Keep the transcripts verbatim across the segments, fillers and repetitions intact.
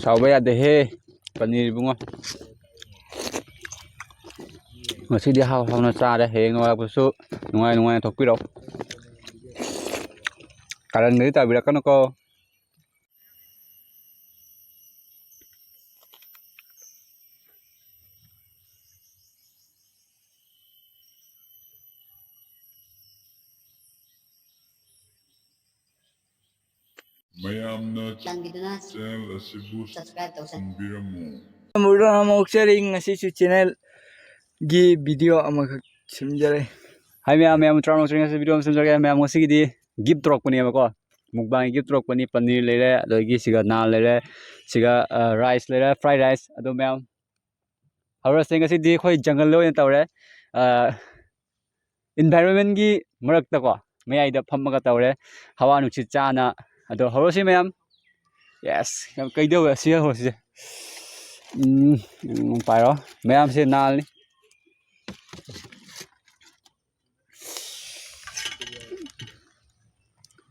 ꯁꯥꯎꯕ ꯌꯥꯗꯦꯍꯦ, ꯄꯅꯤꯔ ꯏꯕꯨꯡꯉꯣ꯫ ꯉꯁꯤꯗꯤ ꯍꯥꯎ ꯍꯥꯎꯅ ꯆꯥꯔꯦ꯫ ꯍꯌꯦꯡ ꯅꯣꯡꯉꯥꯜꯂꯛꯄꯁꯨ ꯅꯨꯡꯉꯥꯏ ꯅꯨꯡꯉꯥꯏꯅ ꯊꯣꯛꯄꯤꯔꯣ꯫ ꯀꯥꯔꯟꯒꯗꯤ ꯇꯥꯕꯤꯔꯛꯀꯅꯨꯀꯣ꯫ ꯃꯌꯥꯝꯅ ꯆꯥꯟꯕꯤꯗꯨꯅ channel ꯑꯁꯤꯕꯨ subscribe ꯇꯧꯁꯟꯕꯤꯔꯝꯃꯨ꯫ ꯃꯌꯥꯝꯕꯨ ꯇꯔꯥꯝꯅ ꯑꯣꯛꯆꯔꯤ, ꯉꯁꯤꯁꯨ channelꯒꯤ video ꯑꯃꯈꯛ ꯁꯦꯝꯖꯔꯦ꯫ ꯍꯥꯏ ꯃꯌꯥꯝ, ꯃꯌꯥꯝꯕꯨ ꯇꯔꯥꯝꯅ ꯑꯣꯛꯆꯔꯤ, ꯉꯁꯤ video ꯑꯃ ꯁꯦꯝꯖꯔꯒꯦ꯫ ꯃꯌꯥꯝ ꯉꯁꯤꯒꯤꯗꯤ gift ꯇꯧꯔꯛꯄꯅꯦꯕꯀꯣ, mukbangꯒꯤ gift ꯇꯧꯔꯛꯄꯅꯤ꯫ ꯄꯅꯤꯔ ꯂꯩꯔꯦ, ꯑꯗꯒꯤ ꯁꯤꯒ naan ꯂꯩꯔꯦ, ꯁꯤꯒ, ꯑ, rice ꯂꯩꯔꯦ, fried rice꯫ ꯑꯗꯣ ꯃꯌꯥꯝ ꯍꯧꯔꯁꯦ꯫ ꯉꯁꯤꯗꯤ ꯑꯩꯈꯣꯏ ꯖꯪꯒꯜꯗ ꯑꯣꯏꯅ ꯇꯧꯔꯦ꯫ ꯑ, environmentꯀꯤ ꯃꯔꯛꯇꯀꯣ, ꯃꯌꯥꯏꯗ ꯐꯝꯃꯒ ꯇꯧꯔꯦ, ꯍꯋꯥ ꯅꯨꯡꯁꯤꯠ ꯆꯥꯅ꯫ ꯑꯗꯣ ꯍꯧꯔꯁꯤ ꯃꯌꯥꯝ꯫ Yes, ꯌꯥꯝ ꯀꯩꯗꯧꯋꯦ ꯑꯁꯤ ꯍꯧꯔꯁꯤꯁꯦ꯫ ꯎꯝ, ꯎꯝ, ꯄꯥꯏꯔꯣ꯫ ꯃꯌꯥꯝꯁꯦ naanꯅꯤ꯫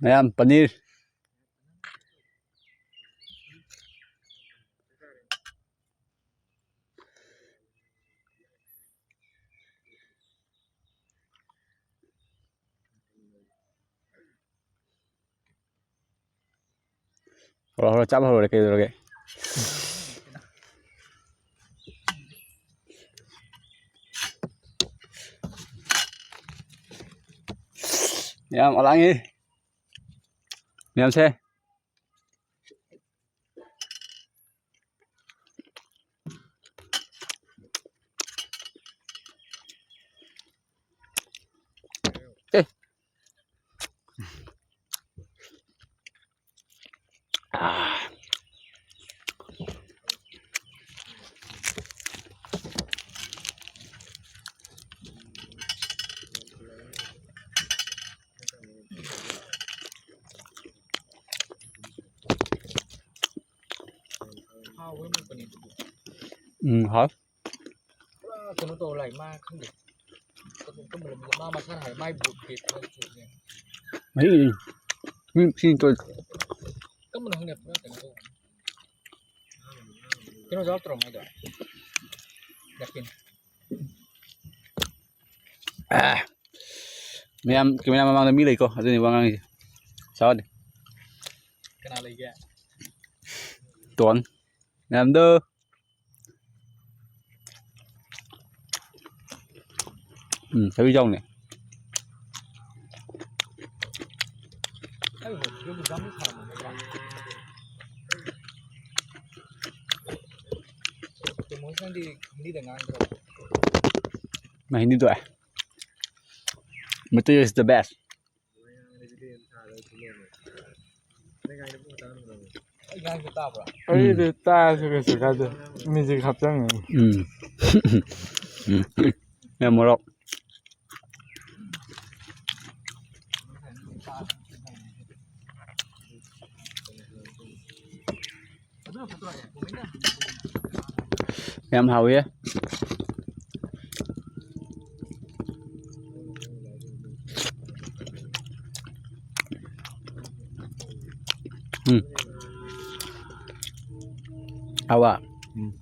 ꯃꯌꯥꯝ ꯄꯅꯤꯔ꯫ ꯍꯧꯔꯣ, ꯍꯧꯔꯣ, ꯆꯥꯕ ꯍꯧꯔꯣ, ꯀꯩꯗꯧꯔꯒꯦ? ꯌꯥꯝ ꯑꯂꯥꯡꯉꯤ ꯃꯌꯥꯝꯁꯦ꯫ ꯑꯦ꯫ ꯑꯥ꯫ ꯎꯝ, ꯍꯥꯎ꯫ ꯄꯨꯔꯥ ꯀꯩꯅꯣ ꯇꯧꯔ ꯂꯥꯛꯏ, ꯃꯥ ꯈꯪꯗꯦ꯫ ꯀꯔꯝꯕ ꯂꯝꯗ ꯃꯥ ꯃꯁꯥꯅ ꯍꯥꯏ, ꯃꯥꯏ ꯕꯨꯠ ꯕꯦꯒ ꯈꯔ ꯆꯨꯝꯃꯦ꯫ ꯃꯍꯤꯛꯅꯤ꯫ ꯃꯤ ꯁꯤ ꯇꯧꯔꯤ꯫ ꯀꯔꯝꯕꯅꯣ ꯈꯪꯗꯦ, ꯄꯨꯔꯥ ꯀꯩꯅꯣ ꯇꯧꯕ꯫ ꯀꯩꯅꯣ ꯌꯥꯎꯔꯛꯇ꯭ꯔꯣ ꯃꯣꯏꯗꯣ? ꯗꯁꯕꯤꯟ꯫ ꯑꯥ꯫ ꯃꯌꯥꯝ ꯀꯦꯃꯦꯔꯥ ꯃꯃꯥꯡꯗ ꯃꯤ ꯂꯩꯀꯣ, ꯑꯗꯨꯅꯤ ꯋꯥ ꯉꯥꯡꯉꯤꯁꯦ꯫ ꯁꯥꯎꯍꯟꯗꯦ꯫ ꯀꯅꯥ ꯂꯩꯒꯦ? ꯇꯣꯟ꯫ ꯃꯌꯥꯝꯗꯣ꯫ ꯎꯝ, ꯊꯕꯤ ꯆꯥꯎꯅꯦ꯫ ꯃꯥ ꯍꯤꯟꯗꯤ ꯇꯣꯛꯑꯦ꯫ Meitei is the best꯫ ꯑꯩꯗꯤ ꯇꯥꯔꯁꯨ ꯀꯩꯁꯨ ꯀꯥꯏꯗꯦ꯫ ꯃ꯭ꯌꯨꯖꯤꯛ ꯍꯥꯞꯆꯟꯒꯅꯤ꯫ ꯎꯝ꯫ ꯎꯝ꯫ ꯌꯥꯝ ꯃꯣꯔꯣꯛ꯫ ꯌꯥꯝ ꯍꯥꯎꯋꯦ꯫ ꯎꯝ꯫ ꯍꯥꯎꯕ? ꯎꯝ꯫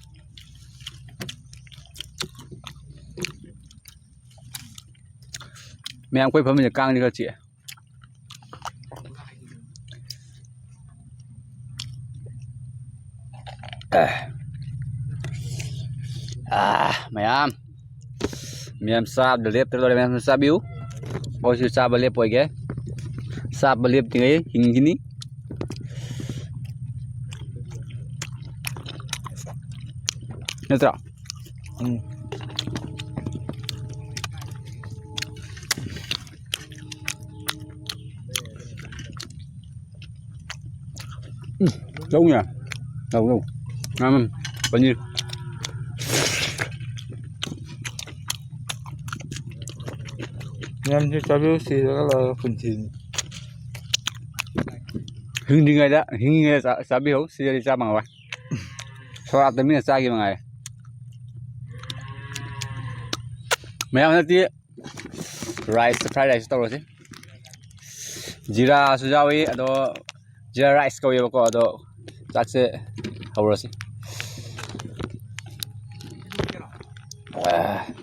ꯃꯌꯥꯝ ꯀꯣꯏ ꯐꯝꯃꯤꯁꯦ ꯀꯥꯡꯗꯤ ꯈꯔ ꯆꯤꯛꯑꯦ꯫ ꯑꯥ, ꯃꯌꯥꯝ, ꯃꯌꯥꯝ ꯆꯥꯕꯗ ꯂꯦꯞꯇ ꯂꯣꯏꯔꯦ꯫ ꯃꯌꯥꯝꯁꯨ ꯆꯥꯕꯤꯌꯨ꯫ ꯑꯩꯈꯣꯏꯁꯨ ꯆꯥꯕ ꯂꯦꯞꯄꯣꯏꯒꯦ꯫ ꯆꯥꯕ ꯂꯦꯞꯇ꯭ꯔꯤꯉꯩ ꯍꯤꯡꯈꯤꯅꯤ꯫ ꯅꯠꯇ꯭ꯔꯣ? ꯎꯝ꯫ ꯎꯝ, ꯂꯧ ꯌꯥ꯫ ꯂꯧ, ꯂꯧ꯫ ꯉꯥꯃꯟ, ꯄꯅꯤꯔ꯫ ꯌꯥꯝꯁꯨ ꯆꯥꯕꯤꯌꯨ, ꯁꯤꯔꯒ ꯂꯣꯏꯔꯦ ꯄꯨꯟꯁꯤꯅꯤ꯫ ꯍꯤꯡꯗ꯭ꯔꯤꯉꯩꯗ, ꯍꯤꯡꯉꯤꯉꯩꯗ ꯆꯥ-, ꯆꯥꯕꯤꯍꯧ, ꯁꯤꯔꯗꯤ ꯆꯥ ꯐꯪꯉꯔꯣꯏ꯫ ꯁꯣꯔꯥꯠꯇ ꯃꯤꯅ ꯆꯥꯈꯤꯕ ꯉꯥꯏꯔꯦ꯫ ꯃꯌꯥꯝ ꯍꯟꯗꯛꯇꯤ rice, fried rice ꯇꯧꯔꯁꯤ꯫ ꯖꯤꯔꯥꯁꯨ ꯌꯥꯎꯏ, ꯑꯗꯣ ꯖꯤꯔꯥ rice ꯀꯧꯋꯦꯕꯀꯣ꯫ ꯑꯗꯣ ꯆꯥꯛꯁꯦ ꯍꯧꯔꯁꯤ꯫ ꯑꯦ꯫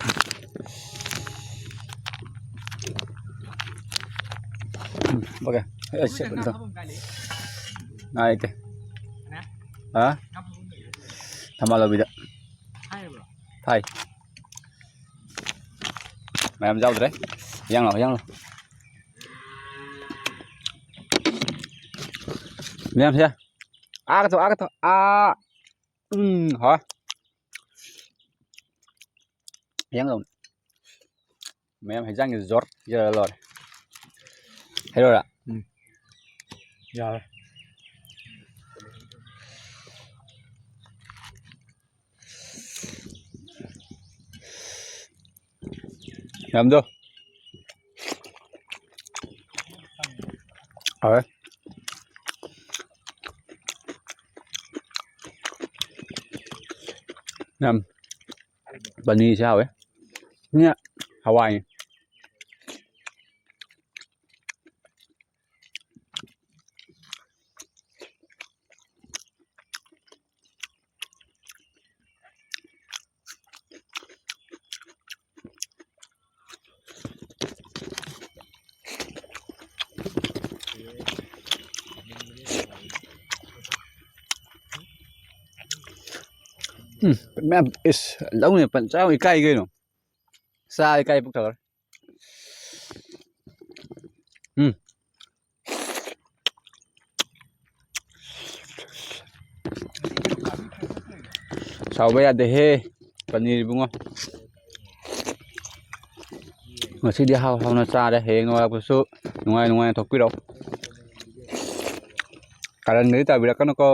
ꯎꯝ, ꯕꯒꯦ꯫ ꯑꯦ, ꯁꯦ, ꯑꯗꯣ꯫ ꯉꯥꯏꯇꯦ꯫ ꯍꯥ? ꯊꯝꯕꯥꯜ ꯂꯧꯕꯤꯗ꯫ ꯊꯥꯏ꯫ ꯃꯌꯥꯝ ꯌꯥꯎꯗ꯭ꯔꯦ꯫ ꯌꯥꯡꯂꯣ, ꯌꯥꯡꯂꯣ꯫ ꯃꯌꯥꯝꯁꯦ꯫ ꯑꯥꯒ ꯊꯣꯛ, ꯑꯥꯒ ꯊꯣꯛ꯫ ꯑꯥ꯫ ꯎꯝ, ꯍꯣꯏ꯫ ꯍꯌꯦꯡ ꯂꯧꯅꯤ꯫ ꯃꯌꯥꯝ ꯍꯩꯖꯥꯡꯒꯤ ꯖꯣꯔ ꯄꯤꯖꯔ ꯂꯣꯏꯔꯦ꯫ ꯍꯩꯔꯣꯏꯔꯥ? ꯎꯝ꯫ ꯌꯥꯔꯦ꯫ ꯌꯥꯝꯗꯣ꯫ ꯍꯥꯎꯋꯦ꯫ ꯌꯥꯝ ꯄꯅꯤꯔꯁꯦ ꯍꯥꯎꯋꯦ꯫ ꯁꯤꯅ ꯍꯋꯥꯏꯅꯤ꯫ ꯎꯝ, ꯃꯌꯥꯝ ꯏꯁ ꯂꯧꯅꯤ ꯄꯟ ꯆꯥꯎ ꯏꯀꯥꯏ ꯀꯩꯅꯣ꯫ ꯆꯥ ꯏꯀꯥꯏ ꯄꯨꯛ ꯊꯜꯂꯦ꯫ ꯎꯝ꯫ ꯁꯥꯎꯕ ꯌꯥꯗꯦꯍꯦ, ꯄꯅꯤꯔ ꯏꯕꯨꯡꯉꯣ꯫ ꯉꯁꯤꯗꯤ ꯍꯥꯎ ꯍꯥꯎꯅ ꯆꯥꯔꯦ꯫ ꯍꯌꯦꯡ ꯅꯣꯡꯉꯥꯜꯂꯛꯄꯁꯨ ꯅꯨꯡꯉꯥꯏ ꯅꯨꯡꯉꯥꯏꯅ ꯊꯣꯛꯄꯤꯔꯣ꯫ ꯀꯥꯔꯟꯒꯗꯤ ꯇꯥꯕꯤꯔꯛꯀꯅꯨꯀꯣ꯫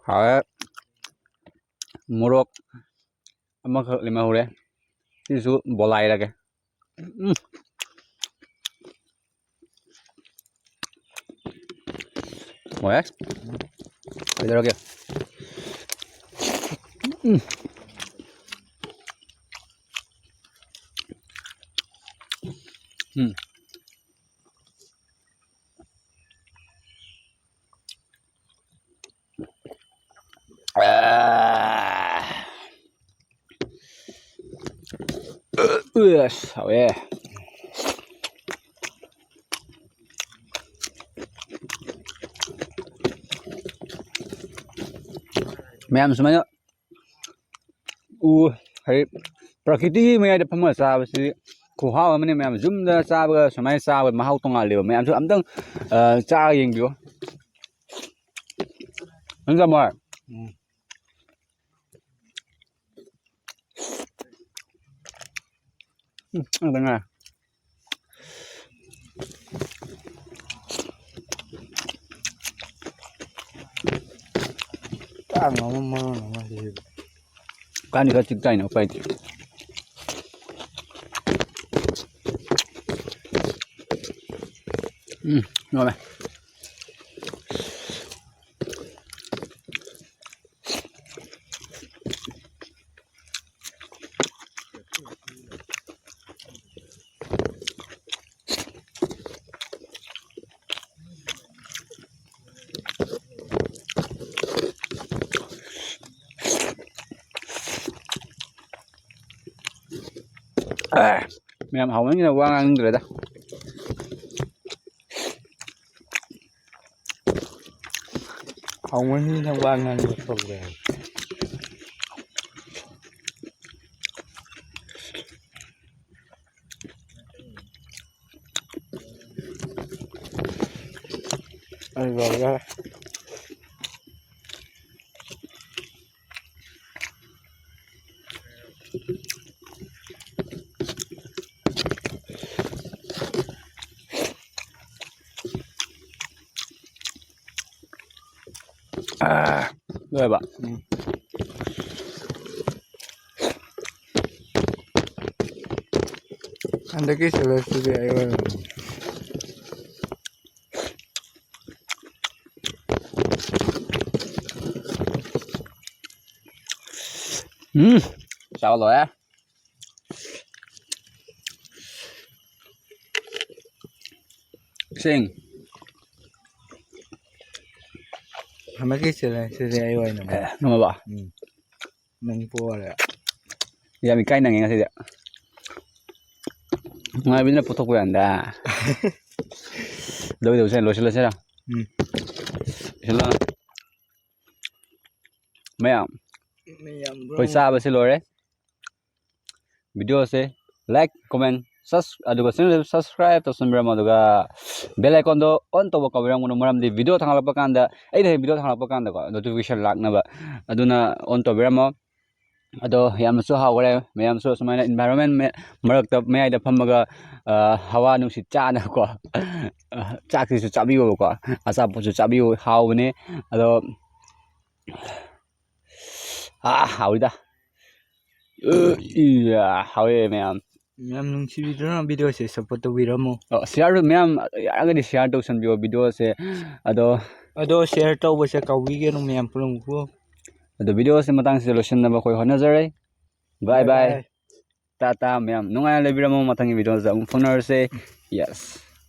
ꯍꯥꯎꯋꯦ꯫ ꯃꯣꯔꯣꯛ ꯑꯃꯈꯛ ꯂꯦꯝꯍꯧꯔꯦ꯫ ꯁꯤꯁꯨ ꯕꯣꯂꯥꯏꯔꯒꯦ꯫ ꯎꯝ꯫ ꯍꯣꯏ꯫ ꯀꯩꯗꯧꯔꯒꯦ? ꯎꯝ꯫ ꯎꯝ꯫ ꯑꯥ꯫ ꯑꯁ, ꯍꯥꯎꯋꯦ꯫ ꯃꯌꯥꯝ ꯁꯨꯃꯥꯏꯅ ꯎ, ꯍꯥꯏꯗꯤ ꯄ꯭ꯔꯀꯤꯇꯤꯒꯤ ꯃꯌꯥꯏꯗ ꯐꯝꯃꯒ ꯆꯥꯕꯁꯤꯗꯤ ꯈꯨꯍꯥꯎ ꯑꯃꯅꯤ꯫ ꯃꯌꯥꯝ ꯌꯨꯝꯗ ꯆꯥꯕꯒ ꯁꯨꯃꯥꯏꯅ ꯆꯥꯕ ꯃꯍꯥꯎ ꯇꯣꯉꯥꯜꯂꯦꯕ꯫ ꯃꯌꯥꯝꯁꯨ ꯑꯝꯇꯪ, ꯑ, ꯆꯥꯔ ꯌꯦꯡꯕꯤꯌꯨ꯫ ꯅꯪ ꯆꯥꯃꯣ? ꯎꯝ꯫ ꯎꯝ, ꯑꯗꯨ ꯉꯥꯏ꯫ ꯀꯥꯡ ꯑꯃ ꯃꯔꯣꯟ ꯑꯃ ꯁꯤꯗꯤ꯫ ꯀꯥꯡꯗꯤ ꯈꯔ ꯆꯤꯛ ꯇꯥꯏꯅꯦ, ꯎꯄꯥꯏ ꯂꯩꯇꯦ꯫ ꯎꯝ, ꯂꯣꯏꯔꯦ꯫ ꯑꯦ, ꯃꯌꯥꯝ ꯍꯥꯎꯃꯟꯒꯤꯗꯅ ꯋꯥ ꯉꯥꯡꯅꯤꯡꯗ꯭ꯔꯦꯗ꯫ ꯍꯥꯎꯃꯟꯒꯤꯗꯅ ꯋꯥ ꯉꯥꯡꯕ ꯊꯣꯛꯇ꯭ꯔꯦ꯫ ꯑꯩ ꯂꯣꯏꯔꯦ꯫ ꯑꯥ, ꯂꯣꯏꯔꯕ? ꯎꯝ꯫ ꯍꯟꯗꯛꯀꯤ challenge ꯇꯨꯗꯤ ꯑꯩ ꯑꯣꯏꯅ ꯉꯝꯃꯦ꯫ ꯎꯝ, ꯆꯥꯕ ꯂꯣꯏꯔꯦ꯫ ꯏꯁꯤꯡ꯫ ꯍꯟꯗꯛꯀꯤ challenge ꯁꯤꯗꯤ ꯑꯩ ꯑꯣꯏꯅ ꯑꯦ, ꯉꯝꯃꯕ? ꯎꯝ꯫ ꯅꯪ ꯄꯣꯔꯦ꯫ ꯌꯥꯝ ꯏꯀꯥꯏ ꯅꯪꯉꯦ ꯉꯁꯤꯗꯤ꯫ ꯅꯨꯡꯉꯥꯏꯕꯅꯤꯅ ꯄꯨꯊꯣꯛꯄ ꯌꯥꯅꯤꯗ꯫ ꯂꯣꯏꯗꯧꯁꯦ ꯂꯣꯏꯁꯤꯜꯂꯁꯤꯔ? ꯎꯝ꯫ ꯂꯣꯏꯁꯤꯜꯂꯣ꯫ ꯃꯌꯥꯝ, ꯃꯌꯥꯝ ꯑꯩꯈꯣꯏ ꯆꯥꯕꯁꯤ ꯂꯣꯏꯔꯦ꯫ ꯚꯤꯗꯤꯑꯣꯁꯦ like, comment, sus ꯑꯗꯨꯒ channel subscribe ꯇꯧꯁꯟꯕꯤꯔꯝꯃꯣ, ꯑꯗꯨꯒ bell icon ꯗꯣ on ꯇꯧꯕ ꯀꯥꯎꯕꯤꯔꯝꯒꯅꯨ, ꯃꯔꯝꯗꯤ ꯚꯤꯗꯤꯑꯣ ꯊꯥꯒꯠꯂꯛꯄ ꯀꯥꯟꯗ, ꯑꯩꯅ ꯍꯦꯛ ꯚꯤꯗꯤꯑꯣ ꯊꯥꯒꯠꯂꯛꯄ ꯀꯥꯟꯗꯀꯣ, notification ꯂꯥꯛꯅꯕ, ꯑꯗꯨꯅ on ꯇꯧꯕꯤꯔꯝꯃꯣ꯫ ꯑꯗꯣ ꯌꯥꯝꯅꯁꯨ ꯍꯥꯎꯈ꯭ꯔꯦ, ꯃꯌꯥꯝꯁꯨ ꯑꯁꯨꯃꯥꯏꯅ environment ꯃꯦ- ꯃꯔꯛꯇ, ꯃꯌꯥꯏꯗ ꯐꯝꯃꯒ, ꯑ, ꯍꯋꯥ ꯅꯨꯡꯁꯤꯠ ꯆꯥꯅꯀꯣ, ꯑ, ꯆꯥꯛꯁꯤꯁꯨ ꯆꯥꯕꯤꯌꯣꯕꯀꯣ, ꯑꯆꯥꯄꯣꯠꯁꯨ ꯆꯥꯕꯤꯌꯨ, ꯍꯥꯎꯕꯅꯦ꯫ ꯑꯗꯣ ꯑꯥ, ꯍꯥꯎꯏꯗ꯫ ꯑ, ꯏꯌꯥ, ꯍꯥꯎꯋꯦ ꯃꯌꯥꯝ꯫ ꯃꯌꯥꯝ ꯅꯨꯡꯁꯤꯕꯤꯗꯨꯅ ꯚꯤꯗꯤꯑꯣꯁꯦ support ꯇꯧꯕꯤꯔꯝꯃꯣ꯫ ꯑꯣ, share ꯃꯌꯥꯝ ꯌꯥꯔꯒꯗꯤ share ꯇꯧꯁꯟꯕꯤꯌꯣ ꯚꯤꯗꯤꯑꯣꯁꯦ꯫ ꯑꯗꯣ ꯑꯗꯣ share ꯇꯧꯕꯁꯦ ꯀꯥꯎꯕꯤꯒꯅꯨ ꯃꯌꯥꯝ ꯄꯨꯝꯅꯃꯛꯄꯨ꯫ ꯑꯗꯣ ꯚꯤꯗꯤꯑꯣꯁꯦ ꯃꯇꯥꯡꯁꯤꯗ ꯂꯣꯏꯁꯤꯟꯅꯕ ꯑꯩꯈꯣꯏ ꯍꯣꯠꯅꯖꯔꯦ꯫ Bye bye. ꯇꯥꯇꯥ ꯃꯌꯥꯝ, ꯅꯨꯡꯉꯥꯏꯅ ꯂꯩꯕꯤꯔꯝꯃꯣ꯫ ꯃꯊꯪꯒꯤ ꯚꯤꯗꯤꯑꯣꯗ ꯑꯃꯨꯛ ꯐꯪꯅꯔꯁꯦ꯫ Yes.